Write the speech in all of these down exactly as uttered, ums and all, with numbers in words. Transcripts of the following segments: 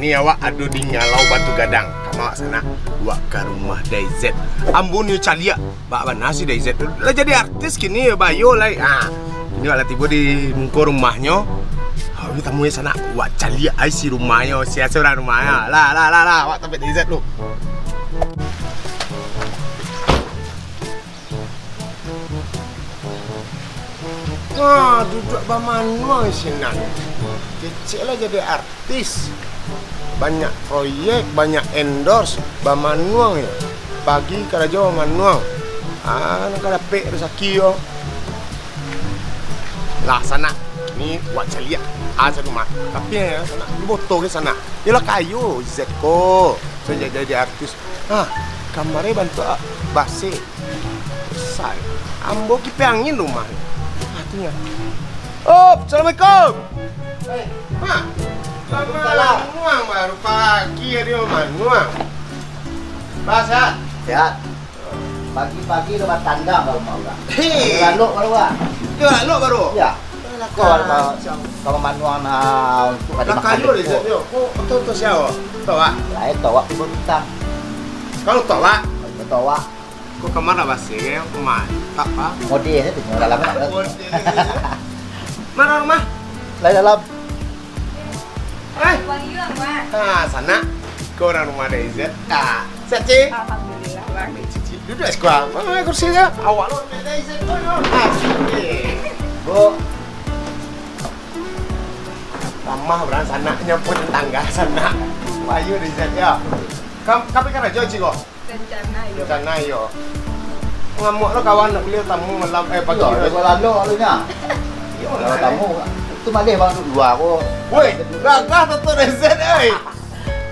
Ni awak ado di Ngalau Batu Gadang. Kama awak sanak, wak ka rumah Dai Z. Ambo nio caliak, baa bana si Dai Z tu. Lah jadi artis kini yo, bayo lai. Ha. Kini wak lah tibo di muko rumahnyo. Ha, ni tamu yo sanak, wak caliak ai si rumahnyo, sia surang rumahnyo. Lah, lah, lah, lah, wak tampek Dai Z tu. Wah, duduak bamanuang sinan. Kecek lah jadi artis. Banyak proyek, banyak endorse, bamanuang yo. Pagi karajo bamanuang. Ah, nan ka dapek rasaki yo. Lah, sanak. Ni wak caliak. Ah, satu mah. Tapi yo, sanak. Lu boto ke sanak? Yo lah kayo, Z ko. So, jadi, jadi artis. Ah, kamari bantuak basek. Sai, ambo kipiah angin rumah ni. Artinyo. Oh, assalamualaikum. Eh, ha. Waalaikumsalam. Manuang baru pagi hari manuang. Bah, sehat? Sehat. Pagi-pagi lah batandang ka rumah urang. Hei. Lalok baru, ah. Yo, lalok baru? Ya. Alah, kau ka, ka mamanuang nah, untuak ka dimakan. Lah, kayo deh, ko. Yo. Ko, oto-oto sia, oh? Toh, Wak? Lain, toh, Wak, pi barutang. Kalau toh, Wak? Kalau toh, Wak. Ko kamar lah baseh, kan? Mantap, Pak. Model tu, dalam tak ada. Model. Mana rumah? Lai dalam. Eh? Ha, sanak. Ko urang rumah Dai Z. Ah, siap, Ci? Alhamdulillah, Bang. Ci, Ci. Duduak siko. Mana kursi dia? Awak lo Dai Z. Oh, no. Ah, Ci. Bu. Ramah urang sanaknyo pun tetangga sanak. Payu Dai Z, yo. Kam-, kapan karajo, Ci, ko? Rencana, yo. Rencana, yo. Ngamuk lo kawan, nak beli tamu malam, eh, pagi. Yo, yo. Ado lalok alunyo. Yo, kalau tamu, itu maleh bang duduk lua ko. Woi, gagah tato Dai Z, oi.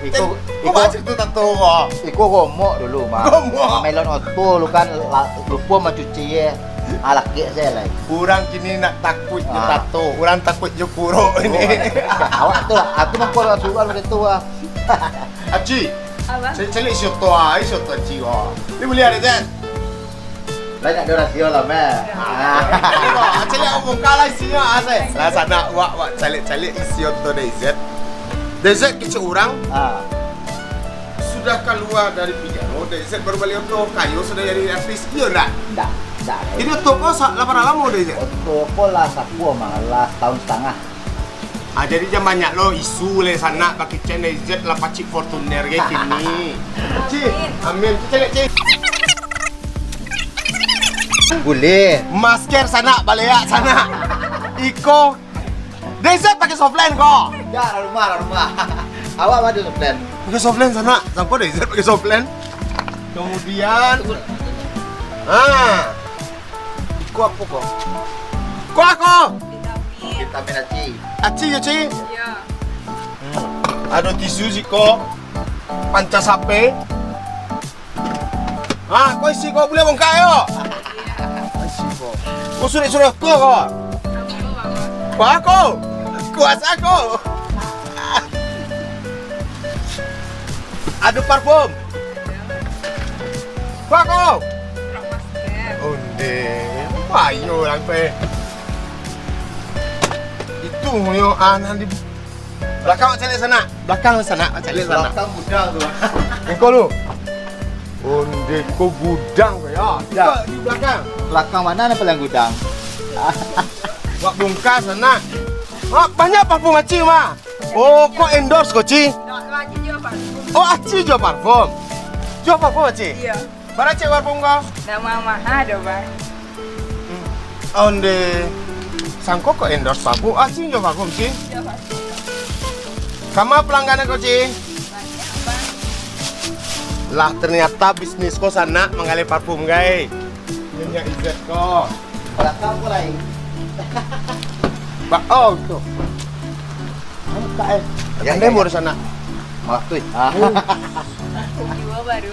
Iko, eh, iko, ko baca tu tato ko. Iko gomok dulu, mah. Gomok. Melon oto lu kan, la-, lupo mancuci, eh. Ah, lakek se lai. Urang kini nak takuik jo tato, urang takuik jo kurok ini. Awak tu, aku nampak lah suruhan macam tu, ah. Aci. Apa? Caliak-caliak isi oto, ah, isi oto Aci, oh. Ni buliah, Dai Z? Lai nak ado rasio lah, meh. Ah, caliak, oh, buka lah isinyo, ah, se. Lah, sanak, wak, wak caliak-caliak isi oto Dai Z. Dai Z kecek urang. Ah. Sudah kalua dari pinjaro, Dai Z baru bali oto, kayo sudah jadi artis, iyo ndak? Ndak, ndak. Jadi oto ko sa-, lah bara lamo, Dai Z? Oto ko lah sakuo mah, lah satahun satangah. Ah, jadi jan banyak lo isu lai sanak, bakecek Dai Z lah pacik Fortuner gai kini. Ci, amin. Ci, caliak, Ci. Buliah. Masker sanak, baleak sanak. Iko Dai Z pakai softline ko? Indak, lah rumah, lah rumah. Awak ma ado softline? Pakai softline sanak. Sampai Dai Z pakai softline. Kemudian, ha. Ko apo ko? Ko apo? Vitamin. Vitamin Aci. Aci yo, Ci? Iyo. Hmm. Ado tisu siko. Pancas H P. Ha, ko isi ko buliah bongkak yo. Isi ko. Ko surek-surek ko ko. Wah ko. Kuasa ko. Ado parfum. Wah ko. Onde. Payo urang ko, eh. Itu yo, ah, nan di Balakang, wak caliak sanak. Balakang sanak, wak caliak sanak. Balakang gudang tu. Engkau lu. Onde ko gudang ko yo. Yo. Di balakang. Balakang ma nan paliang gudang? Wak bungka sanak. Ah, banyak parfum Aci mah. Oh, ko endorse ko, Ci? Ndak, Aci jua parfum. Oh, Aci jua parfum. Jua parfum, Aci? Iyo. Bara cek parfum ko? Ndak maha-maha doh, Bang. Hmm. Onde. Sangko ko endorse parfum. Ah, Ci nyo parfum, Ci. Iyo, Bang. Kama pelanggan ko, Ci? Banyak, Bang. Lah, ternyata bisnis ko sanak manggaleh parfum, gai. Nyo nyo izat ko. Balakang ko lain. Ba-, oh, tu. Angkat, eh. Yang demo di sana. Malah tu, eh. Ah. Jiwa baru.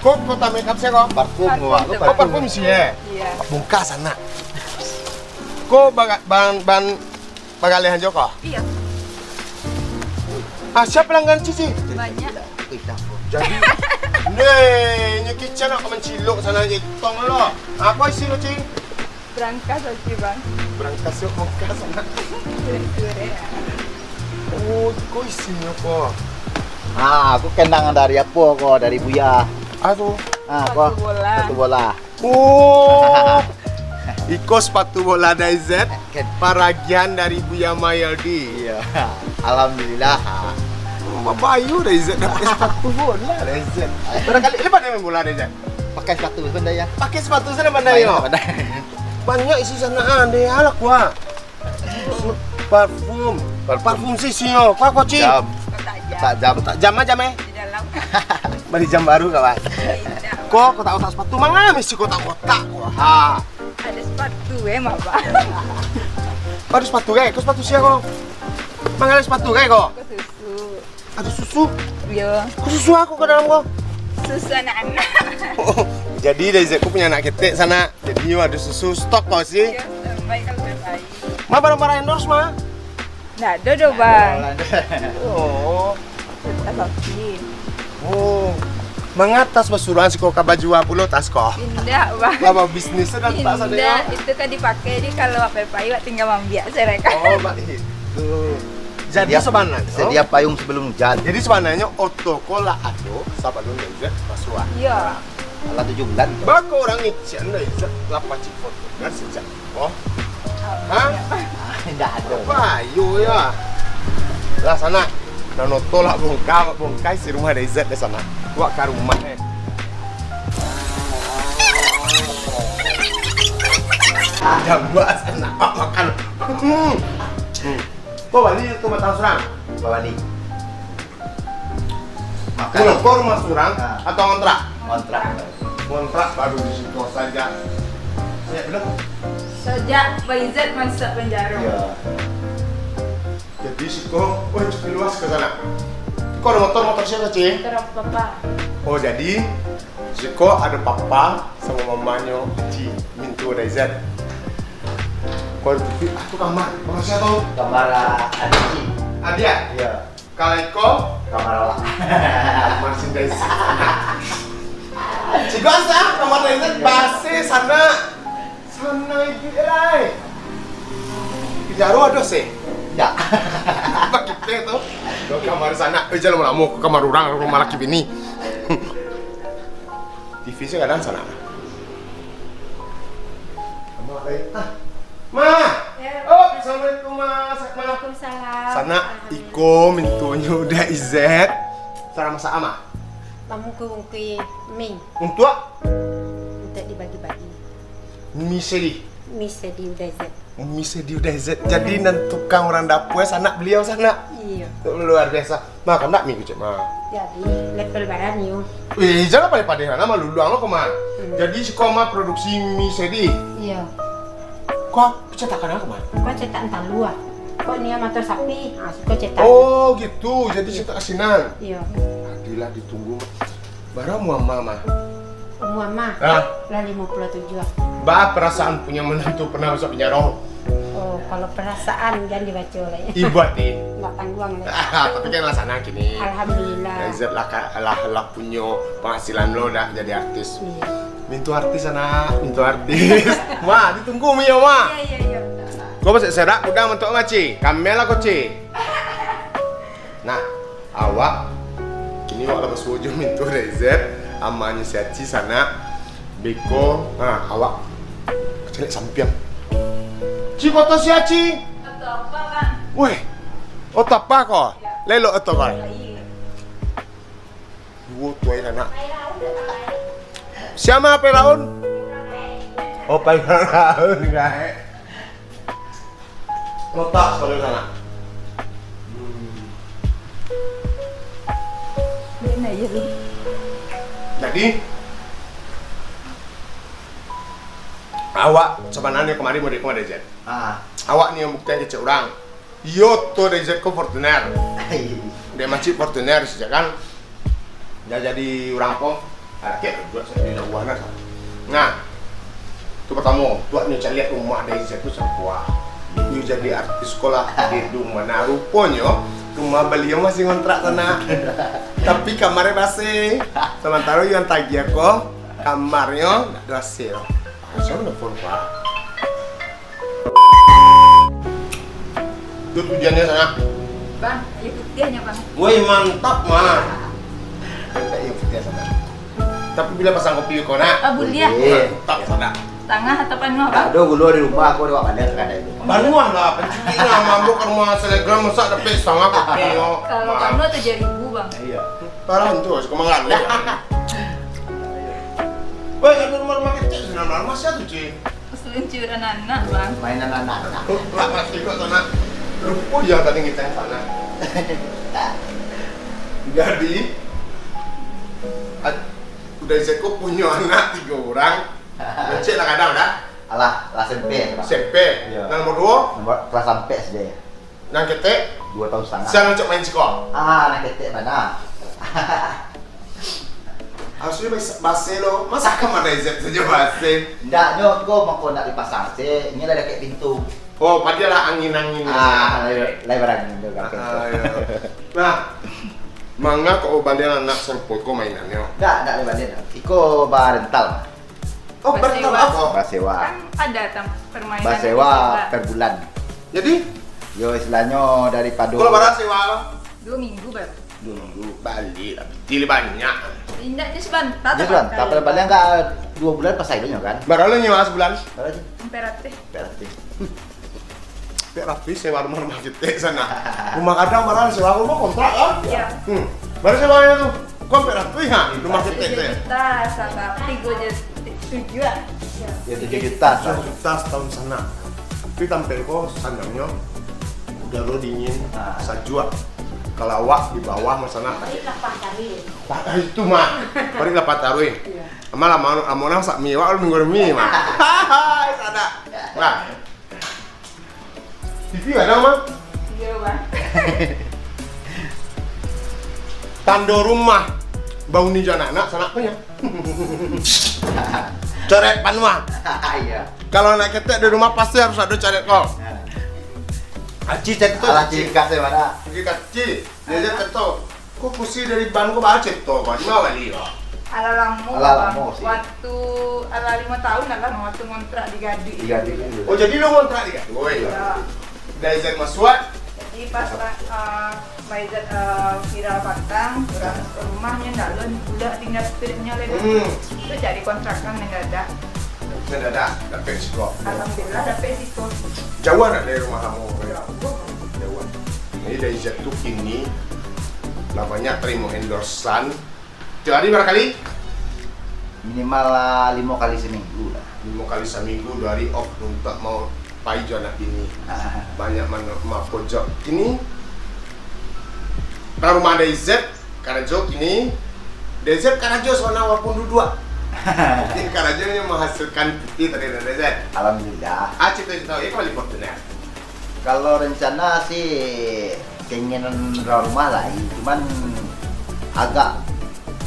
Ko, ko tak makeup sia ko? Parfum, parfum ko, tu. Ko parfum sia, eh? Iya. Bungka sanak. Ko baga-, ban, ban, bagalehan jo ko? Iya. Ah, sia pelanggan Ci, Ci? Banyak. Jadi, ne, nyo kicen nak mancilok sana je, tong lo. Apo isi lo, Ci? Berangkas aja, Bang. Berangkas yuk, bungkas, anak. Sore-sore, ya. Oh, ko isinyo ko? Ah, aku kenang dari apo ko, dari Buya. Ah, tu. Ah, ko. Sepatu bola. Sepatu bola. Oh. Iko sepatu bola dari Z. Ken- Paragian dari Buya Mayaldi. Iya. Alhamdulillah. Babayu dari Z dapat sepatu bola dari Z. Barangkali lepas dia main bola dari Z. Pakai sepatu pandai ya. Pakai sepatu sana pandai yo. Pandai. Banyak isi sana ande alah kuah. Parfum. Parfum. Parfum sisi yo. Kuah koci. Jam. Kotak jam. Kotak jam aja meh. Di dalam. Bali jam baru kawan. Tidak. Ko kotak-kotak sepatu manga mesti kotak-kotak ko. Ha. Ada sepatu eh, Mak. Ada sepatu kai, ko sepatu sia ko. Manga ada sepatu kai ko. Ko susu. Ada susu? Yo. Ko susu aku ke dalam ko. Susu anak-anak. Oh, jadi dari Z ko punya anak ketek sana. Jadi yo ada susu stok ko sih. Yo, sampai kalau sampai. Ma barang-barang endorse ma? Ndak ada doh, Bang. Oh. Tetap oke. Oh. Mangatas basurang siko ka baju pulo tas ko. Indak, Bang. Lah, Bang, bisnis dan tak sadar. Indak, itu kan dipakai di kalau apa-apa, awak tinggal mambiak, saya reka. Oh, Bang, itu. Jadi sebenarnya sedia payung sebelum hujan. Jadi sebenarnya oto ko lah ado sabalun hujan masuk. Iya. Alah tujuh bulan. Bako urang ician lah hujan lah pacik foto kan sejak. Oh. Hah? Indak ado. Bayu ya. Lah sana. Nan oto lah bongka, bongkai si rumah dari Z di sana. Wak ka rumah eh. Jam dua sana. Wak makan. Hmm. Hmm. Ko bali tu batang surang. Ko bali. Makan. Pulang ko rumah surang atau ngontrak? Ngontrak. Ngontrak baru di situ saja. Sejak bila? Sejak Baizat masuk penjara. Iya. Jadi siko, oh cukup luas ke sana. Ko ada motor, motor siapa, Ci? Motor papa. Oh jadi siko ada papa sama mamanyo Ci, mintu Baizat. Ko ada T V, ah tu kamar, kamar siapa tu? Kamar ah, adik Ci. Adik? Iya. Kalau iko? Kamar awak. Kamar si Daizat. Cik Gua sah, kamar Daizat basi sana. Sana ibu erai. Pinjaro ado sih? Ndak. Bagi pe tu. Kamar sana, eh jangan lama-lama ke kamar orang, rumah laki bini. T V sih kadang sana. Kamar lain. Ah. Ma! Ya. Oh, assalamualaikum, Ma. Sehat, Ma? Waalaikumsalam. Sana, iko mintunyo udah izet. Sana masak, Ma? Mamungkui-ungkui mi. Untuk? Untuk dibagi-bagi. Mi sedi? Mi sedi udah izet. Mi sedi udah izet. Jadi, nan tukang urang dapua, sanak baliau sanak? Iyo. Luar biasa. Ma, kandak mi kucek, Ma. Jadi, level baran yo. Eh, jangan padeh-padeh, Ma. Maluluang lo ko, Ma. Hmm. Jadi, siko Ma produksi mi sedi? Iyo. Ko, cetakan apo, Ma? Ko cetak talua. Ko ni mato sapi, ha, siko cetak. Oh, gitu. Jadi, iyo, cetak asinan. Iyo. Adilah ditunggu, Ma. Bara umua Ma, Ma? Umua Ma? Ah. Lah limo puluah tujuah. Ba perasaan punya menantu pernah masuk penjara? Oh, kalau perasaan jan dibaco lah ya. Ibu hati. Nggak tangguang lah. Tapi kan lah sana kini. Alhamdulillah. Izet lah, ka- lah, lah punyo penghasilan lo dah jadi artis. Iya. Mintu artis sana, mintu artis. Ma, ditunggu mi yo, Ma. Iya, iya, iya. Kau masih serak, udah mentok ngaci. Kamel lah koci. Nah, awak, kini awak lah basuo jo mintu Reza, amanyo si Aci sanak, beko, nah, awak kecilek sampiang. Ci, foto si Aci. Foto apa, Bang? Weh, foto apa ko? Ya. Lelok foto ko. Iya. Duo tu ai sanak. Siapa Firaun? Oh, Firaun, gaek. Letak sekali sana. Hmm. Jadi, awak sebenarnya kemarin mau di rumah Dezet. Ah. Awak ni yang buktian kecek orang. Yo, tu Dezet ko Fortuner. Ai. Dia macik Fortuner sejak kan. Dah jadi urang apo? Rakek juo sajo di Labuan kan. Nah, tu partamo, tuak nyo caliak rumah dari situ sabuah. Nyo jadi artis sekolah gedung mana ruponyo rumah baliau masih ngontrak sana. Tapi kamarnyo basi. Samantaro yang tagiah ko kamarnyo ndak ado hasil. Siapa nelfon, Pak? Itu tujuannya sana. Bang, aia putiahnyo, Bang. Woi, mantap, mah. Mintak aia putiah sanak. Tapi buliah pasang kopi ko, nak? Ah, buliah. Buliah. Mantap, sanak. Satangah atau panuah, Bang? Ado gulu di rumah, aku ado baliak ka kadai tu. Panuah lah, pancikik lah, mambok ka rumah selegram, masak dapek satangah kopi, yo. Kalau panuah tujuah ribu, Bang. Iyo. Parah tu, suko mangaleh. Woi, ado rumah-rumah kecek di sinan, Bang. Masih ado, Ci? Seluncuran anak, Bang. Mainan anak-anak. Lah, masih kok sanak. Lupo yo tadi ngecek sanak. Jadi, ad-, Uda Izet ko punyo anak tigo urang. Kecek lah kadang dah. Alah, lah S M P, Bang. S M P. Iyo. Nan nomor duo? Nomor kelas ampek sajo, yo. Nan ketek? Duo taun satangah. Sia nan cok main siko? Ah, nan ketek bana. Harusnyo bas-, base lo. Masa kamar Izet sajo base? Ndak, nyo ko mako ndak dipasang se. Iko lah dakek pintu. Oh, padialah angin-angin. Ah, lai, lai barangin tu kan pintu. Ah, iyo. Nah, manga kok balian anak sarupo ko mainannyo? Ndak, ndak lai balian. Iko barental. Oh, barental apo? Basewa. Kan ada tam-, permainan basewa per bulan. Jadi? Yo, istilahnyo daripado. Kalau bara sewa lo? Duo minggu baru. Duo minggu. Baliak lah, pitih banyak. Indak, nyo sabanta. Nyo sabanta, paling enggak duo bulan pasai lo nyo kan? Bara lo nyewa sabulan? Bara tu? Ampek ratuih. Ampek ratuih. Ampek ratuih sewa rumah-rumah ketek sanak. Rumah gadang bara sewa rumah kontrak kan? Iyo. Hmm. Bara sewa tu? Ko ampek ratuih ha, rumah ketek tu yo? Tujuah juta, sanak. Tigo juta, tujuah. Yo, tujuah juta. Tujuah juta satahun sanak. Tapi tampek ko sanangnyo udaro dingin, ah, sajuak. Kalau awak di bawah mah sanak. Parik lapah taruih. Parik itu mah. Parik lapah taruih. Iyo. Amal amal amonang sak mi, awak lu nunggu mi mah. Hai, sanak. Nah. T V gadang, Bang? Iyo, Bang. Tando rumah bauni jo anak-anak, sanak tu nyo. Coret panuah. Iyo. Kalau anak ketek di rumah pasti harus ado coret ko. Yo. Aci cerito, alah, Ci. Ciri khas dari mana? Ciri khas, Ci. Dia aja cerito. Ko kursi dari ban ko bacet to, Bang. Di ma bali ko? Alah lamo, Bang. Alah lamo sih. Waktu, alah limo tahun lah, waktu ngontrak di Gaduik. Di Gaduik dulu. Oh, jadi lu ngontrak di Gaduik? Iyo. Dari Izet masuak? Jadi pas, eh, Izet, eh, viral patang, urang rumah nyo ndak lo, budak tingga spiritnyo lai. Hmm. Tu cari kontrakan mendadak. Mendadak, dapek siko. Alhamdulillah, dapek siko. Jauah ndak dari rumah kamu? Jauah. Jauah. Jadi, dari Izet tu kini lah banyak tarimo endorsean. Tiok hari bara kali? Minimal, ah, limo kali saminggu lah. Limo kali saminggu, duo hari off untuak mau pai jo anak bini. Ah. Banyak mano-, mapojok. Kini, ka rumah dari Izet, karajo kini, dari Izet karajo sabananyo walaupun duduak. Karajonyo menghasilkan pitih tadi, dari Izet. Alhamdulillah. Ah, cerita-cerita, eh, kembali Fortuner. Kalau rencana sih keinginan rumah lai, cuman agak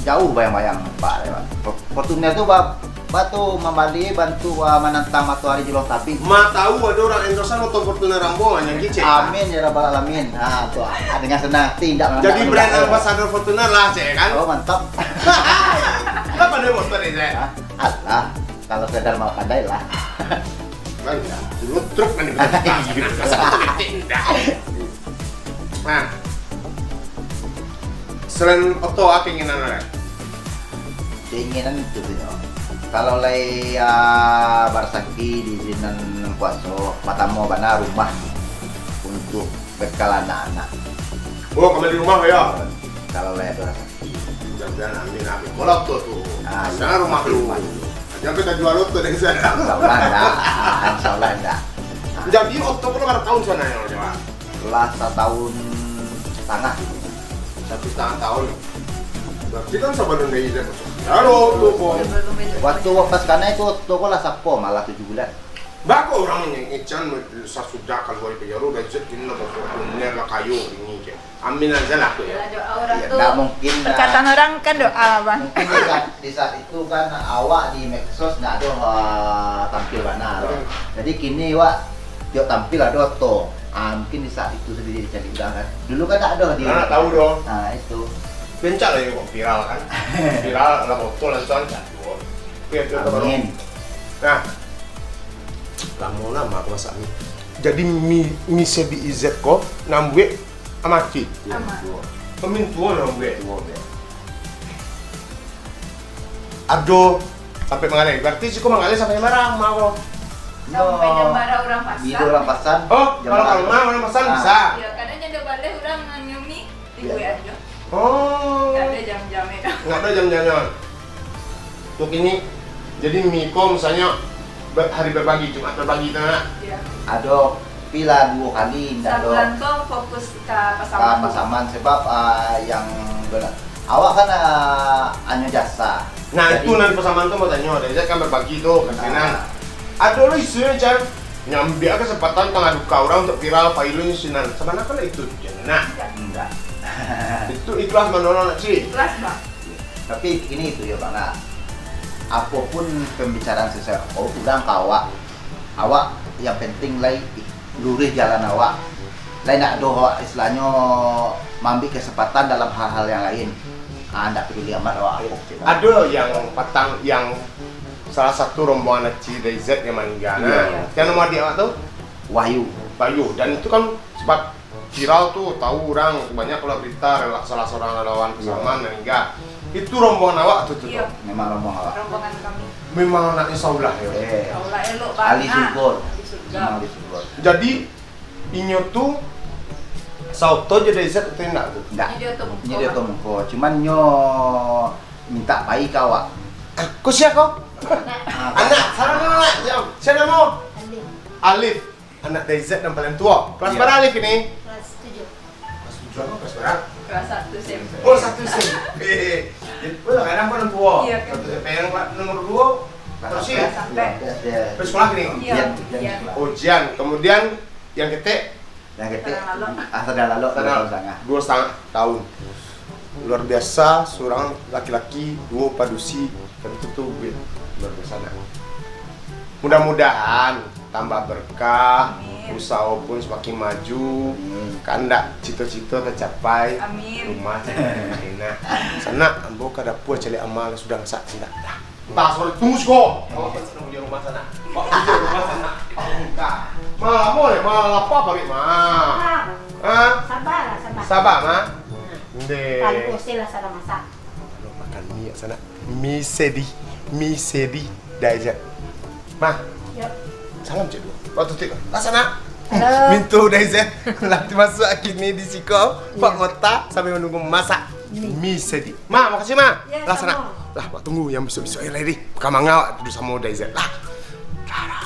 jauh bayang-bayang, Pak, lewat. Fortuner tu, ba-, ba tu mambali bantu, ah, manantang matoari jolong tabik. Ma tahu ada orang endorsean motor Fortuner Rambo, yang kicik. Amin ya rabbal alamin. Ha, tu, ah, dengan senang hati, indak. Jadi brand ambassador Fortuner lah, cek, kan? Oh, mantap. Lah pandai motor ni, cek? Hah? Alah. Kalau sekedar mau pandai lah. Banyak. Dulu truk kan dibilang. Nah. Selain oto, apa keinginan ada? Keinginan itu tu, yo. Kalau lai, ah, barasaki di sinan kuaso, patamo bana rumah untuk bekal anak-anak. Oh, kembali rumah, yo? Kalau lai ada rasaki. Mudah-mudahan, amin, amin. Kalau tu, tu. Ah, jangan iya, rumah dulu. Rumah dulu. Jangan kita jual oto dari sana. Insya Allah ndak. Ah, insya Allah ndak. Jadi, oto ko bara tahun sana, yo, coba? Lah satahun satangah gitu. Satu satangah tahun. Berarti kan sabalun dari Izet masuk penjaro, oto ko. Waktu wapas kana itu, oto ko lah sapo, malah tujuah bulan. Bako urang ngecan sasudah kalua dari penjaro, dari Izet kini lah bafortuner, lah kayo ini, cek. Amin aja lah, aku, ya. Yalah, doa orang tu. Ndak mungkin, perkataan orang kan doa, Bang. Mungkin di saat, di saat itu kan awak di medsos ndak ado, eh, tampil bana. Hmm. Jadi kini, wak, tiok tampil ado oto. Ah, mungkin di saat itu sudah jadi cari udah kan. Dulu kan ndak ado di. Nah, tahu dong. Nah, itu. Pencak lah, yo, viral kan. Viral, lah foto langsung kan. Oke, itu baru. Amin. Nah. Lamo-lamo aku masak mi. Jadi mi, mi sebi Izet ko, nambuek Amak kecik. Iyo, Amak. Tuo. Pamimpin tuo lah, Bek. Tuo, Bek. Ado sampai mangaleh. Berarti siko mangaleh sampai marah, Mak ko. Sampai jam bara urang pasan. Bila urang pasan, Oh, jam kalau bara. Kalau urang pasan Ah. bisa. Iyo, kadang jam dua baleh urang ngami, Iyo. Tunggu ajo. Oh. Nggak ada jam-jamnya. Nggak ada jam-jamnya. Untuk ini, jadi miko misalnyo ber-, hari berbagi, Jumat berbagi tu, nak? Iya. Ado, tapi lah duo kali, ndak ado. Sabulan tu fokus ka pasaman. Ka pasaman, sebab, ah, yang bela-, awak kan, ah, hanyo jasa. Nah, jadi itu nan pasaman tu mau tanyo, dari kan berbagi tu, kan. Nah. Ado lo isu nyo, Chan. Nyambiak kesempatan tangah duka urang untuk viral, Failun sinan. Sabana kan itu, Chan. Nah. Ndak. Itu ikhlas manolong, nak, Ci? Ikhlas, Bang. Tapi gini itu yo, Bang, nah. Apopun pembicaraan sese-, oh, urang ka awak, awak yang penting lai luruih jalan awak. Lai ndak doh awak istilahnyo maambiak kesempatan dalam hal-hal yang lain. Ah, ndak peduli amat awak. Ado yang patang, yang salah satu rombongan Aci dari Z yang maningga. Iya. Nah, siapa nama adik awak tu? Wahyu. Wahyu. Dan itu kan sempat viral tu, tahu urang, banyak keluar berita, rela-, salah seorang relawan Iya. Pasaman maningga. Itu rombongan awak tu, tu, Iya. tu? Memang rombongan awak. Rombongan kami. Memang anaknyo Saullah, yo? Eh. Saullah elok Ahli banget. Surga. Ahli surga. Memang ahli surga. Jadi, inyo tu saoto jo dari Z atau indak tu? Indak. Inyo di Oto Muko, Inyo di Oto Muko. Cuman nyo minta pai ka awak. Ah, ko sia ko? Anak. Ah. Anak, salam dulu, Nak. Siap. Sia namo? Alif. Alif. Anak dari Z yang paling tua. Kelas Iya. bara Alif ini? Kelas tujuh. Kelas tujuh apa? Kelas bara? Kelas satu S M P. Oh, satu S M P. Jadi, oh, kadang pun tua. Iya, kan. Satu S M P yang nomor dua, Kelas terus satu. Kelas sampai. Iya, iya. Terus sekolah gini? Iya, Ujian, ujian iya. Sekolah. Ujian. Kemudian yang ketek? Yang ketek, Tanah Lalok. Ah, Tanah Lalok, Tanah, dua tahun setengah. Dua setengah tahun. Luar biasa, seorang laki-laki, duo padusi, tapi itu tuh, Bit, luar biasa, nak. Mudah-mudahan tambah berkah, Amin. Usaho pun semakin maju, Amin. Kandak cito-cito tercapai, Amin. Rumah jadi enak. Sanak, ambo ka dapua caliak ama lah sudah masak, sanak. Dah. Entah, sorry, tunggu siko. Awak pasti nak punya rumah sanak. Awak punya rumah sanak. Entah. Ma, lamo deh, ma, lapa parik, ma. Sabar. Ha? Sabar lah, sabar. Sabar, ma. Hmm. Ndeh. Kalau usah lah salah masak. Aduh, makan mi, sanak. Mi sedi, mi sedi, Daizat. Ma. Yo. Salam cek dulu. Waktu tu, lah sanak. Halo. Mintu Daizat. Lah masuk kini di siko. Yo. Pak Mota sambil menunggu masak. Mi. Mi sedi. Ma, makasih, Ma. Yo, lah sanak. Samo. Lah, wak tunggu yang besok-besok yang lain, deh. Bukan manga, wak duduk samo Daizat. Lah. Lah, lah.